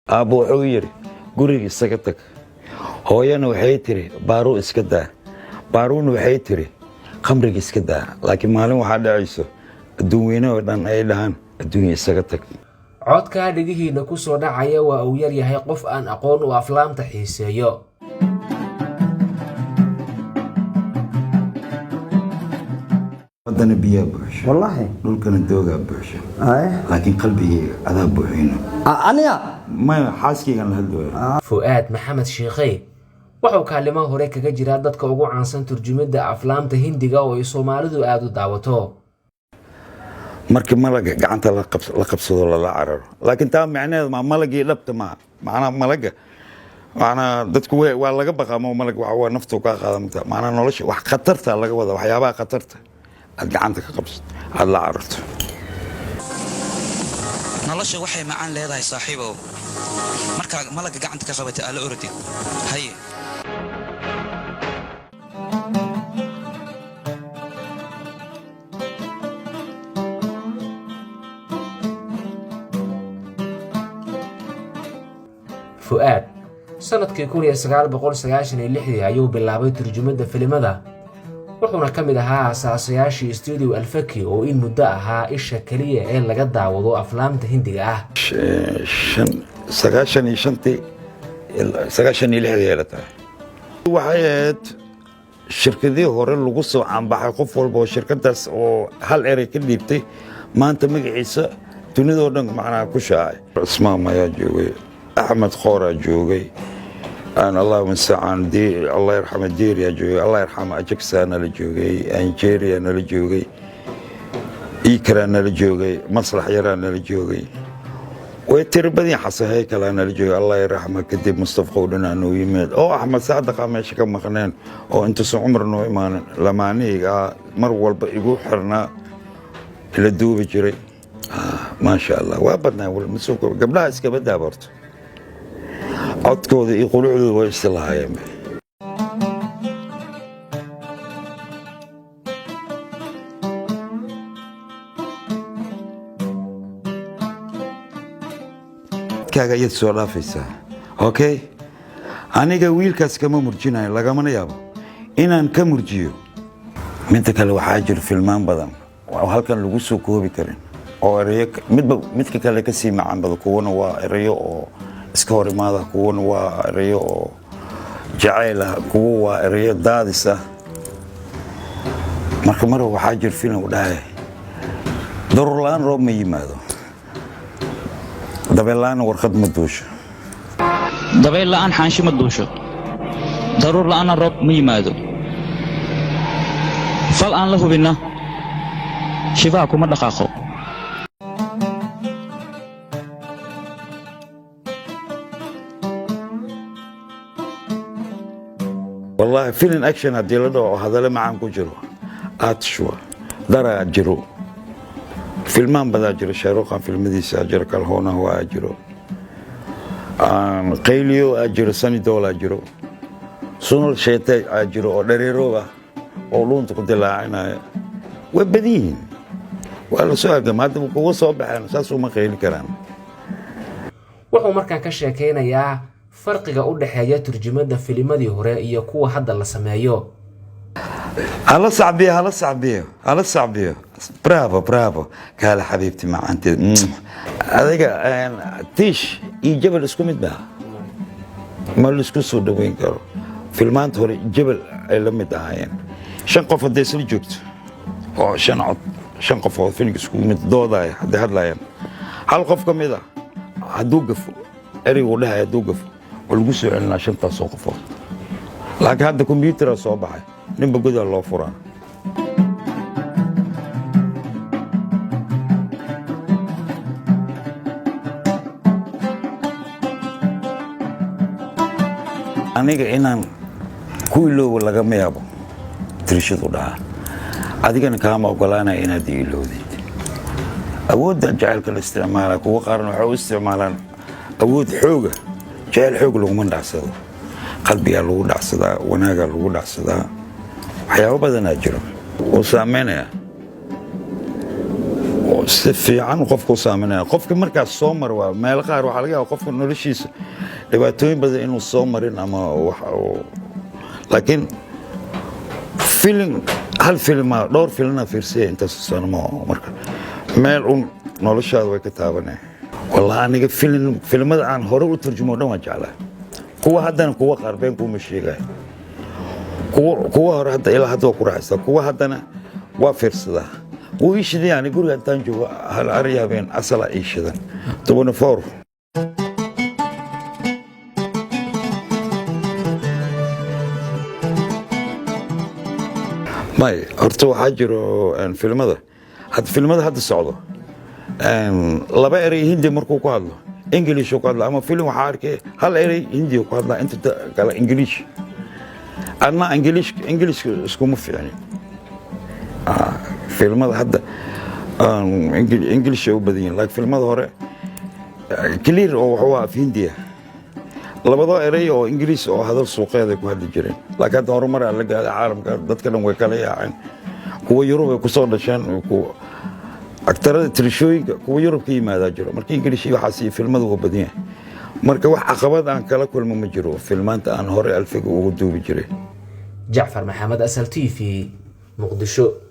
Aabbo wuxuu yidhi, "Guriga isaga tag." Hooyana waxay tiri, "Baaruu iska daa." Baaruuna waxay tiri, "Khamriga iska daa." Laakiin maalin waxaa dhacayso adduun weyne oo dhan ay dhahaan, "Adduunya isaga tag." Codkaa dhegihiinna ku soo dhacaya waa uu yar yahay qof aan aqoon u aflaamta xiiseeyo. Waddana biyaa buuxsho. Wallaahi. Dhulkana doogaa buuxsho. Ay. Laakiin qalbigayga adaa buuxino. Aniga? Maya, xaaskaygan la hadlooya. Fu'aad Maxamed Shiikhey wuxuu kaalimo hore kaga jiraa dadka ugu caansan turjumidda aflaamta Hindiga oo ay Soomaalidu aada u daawato. Markii malaga gacanta la qabsado, lala cararo, laakiin taa micnaheedu maa malagii dhabta maaha. Macnaa malaga, macnaa dadku waa laga baqaa. Ma malag waa naftu kaa qaadamta. Macnaa nolosha wax khatarta laga wada, waxyaabaha khatarta aad gacanta ka qabsato, aad la cararto. Nolosha waxay macaan leedahay, saaxiibow, markaa malagga gacanta ka qabatay aa la orodid haye. Fu'aad sannadkii 1996-dii ayuu bilaabay turjumadda filimada, wuxuuna ka mid ahaa aasaasayaashii Studio Alfaki oo in muddo ahaa isha keliya ee laga daawado aflaamta Hindiga ah. 95-tii, 96-dii ay la tahay, waxay ahayd shirkadii hore lagu soo caanbaxay. Qof walba oo shirkadaas oo hal erey ka dhiibtay maanta magaciisa dunidoo dhan macnaha ku shaacay. Cismaan ayaa joogay, Axmed Qooraa joogay, aan Allahu mustacaan, Allah yarxama Jeeriyaa joogay, Allah yarxama Ajaksaa nala joogay, Anjeeriya nala joogay, Iikaraa nala joogay, Maslax Yaraa nala joogay, way tiro badan. Xasan Haykalaa nala joogay, Allah yarxama. Kadib Mustafa Qowdhanaa noo yimid oo Axmed Saadaqa meesha ka maqneen oo intuusan cumar noo imaanin lamaanihayga ah mar walba igu xirnaa, ila duubi jiray. Maasha Allah, waa badnaa. Gabdhaha iskaba daabarto, codkooda iyo qulucdooda way isla lahaayeen. Kaaga ayaad soo dhaafaysaa. Okay, aniga wiilkaas kama murjinayo, lagamana yaabo inaan ka murjiyo. Midda kale, waxaa jira filmaan badan oo halkan lagu soo koobi karin oo ereyo midba midka kale ka sii macaan badan. Kuwana waa ereyo oo iska hor imaada, kuwana waa ereyo oo jacayl ah, kuwa waa ereyo daadis ah. Marka mar waxaa jira filim u dhahay, "Daruur la'aan roob ma yimaado, dabeel la'aan warqad ma duusho." Dabayl la'aan xaanshi ma duusho, daruur la'aanna roob ma yimaado, fal aan la hubinna shifaha kuma dhaqaaqo. Wallahi, filin action haddii la dhaho oo hadallo macaan ku jiro, Atshwa daraa jiro, filmaan badaa jiro. Shaaruqan filmadiisa jiro, Kalhoonaho aa jiro, Qayliyo aa jiro, Sunny Deol aa jiro, Sunil Shetty aa jiro oo dhareeroob ah oo dhuunta ku dilaacinaya. Way badan yihiin, waa la soo agama hadda kuga soo baxeen, saas uma qayli karaan. Wuxuu markaan ka sheekaynayaa farqiga u dhexeeya turjumadda filimadii hore iyo kuwa hadda la sameeyo. Hala sacbiyo, hala sacbiyo, hala sacbiyo! Bravo, bravo! Kaale xabiibti macaanteed. Adiga tiish iyo jabal isku mid baa ma laisku soo dhoweyn karo. Filmaanta hore jabal ay la mid ahaayeen. Shan qof hadday isla joogto oo shan cod, shan qof oo filimka iskugu mid doodaya hadday hadlayaan, hal qof ka mid a hadduu gafo, ereygu dhahay hadduu gafo, waa lagu soo celinaa shantaasoo qofood. Laakiin hadda kombyutara soo baxay, ninba godaa loo furaa. Aniga inaan ku iloobo lagama yaabo, tirishadu dhahaa. Adigana kaama ogolaanaya inaad i ilowdid. Awoodda jacaylka la isticmaala, kuwa qaarna waxay u isticmaalaan awood xooga. Jacayl xoog laguma dhacsado, qalbigaa lagu dhacsadaa, wanaagaa lagu dhacsadaa. Waxyaabo badanaa jiro wuu saameynaya. Si fiican qofku u saameynaya. Qofka markaas soo mar waa meelo qaar waxaa laga yaaba qofka noloshiisa dhibaatooyin badan inuu soo marin ama wax, laakiin filim, hal filma, dhowr filina fiirsaya intaas sano marka meel un noloshaada way ka taabanaya. Wallahi aniga filim, filimada aan hore u tarjumo o dhan waan jeclaa. Kuwa haddana, kuwa qaar been kuuma sheegaya, kuwa hore hadda ilaa hadda waa ku raaxaystaa, kuwa haddana waa fiirsadaa. Wuu ii shiday yani guriga intaan joogo hal ari habeen asalaa ii shidan 24. May, horta waxaa jiro filimada hadda, filimada hadda socdo, laba erey Hindi markuu ku hadlo, English ku hadlo, ama filim waxaa arkay hal erey Hindi ku hadlaa, inta kale English. Anna English, Englishka iskuma fiicni. Filimada hadda English ay u badan yihiin, laakiin filimada hore clear oo wuxuu af Hindiya, labadoo erey oo Ingiriis oo hadal suuqeed ay ku hadli jireen. Laakiin hadda horumar aa la gaaday caalamka, dadka dhan way kala yaaceen. Kuwa Yurub ay kusoo dhasheen, kuwa aktarada tirishooyinka, kuwa Yurub ka yimaadaa jiro. Marka Ingiriis iyo waxaas iyo filmada waa badan yahay. Marka wax caqabad aan kala kulmo ma jiro filmaanta aan hore Alfiga ugu duubi jiray. Jacfar Maxamed, Asal TV, Muqdisho.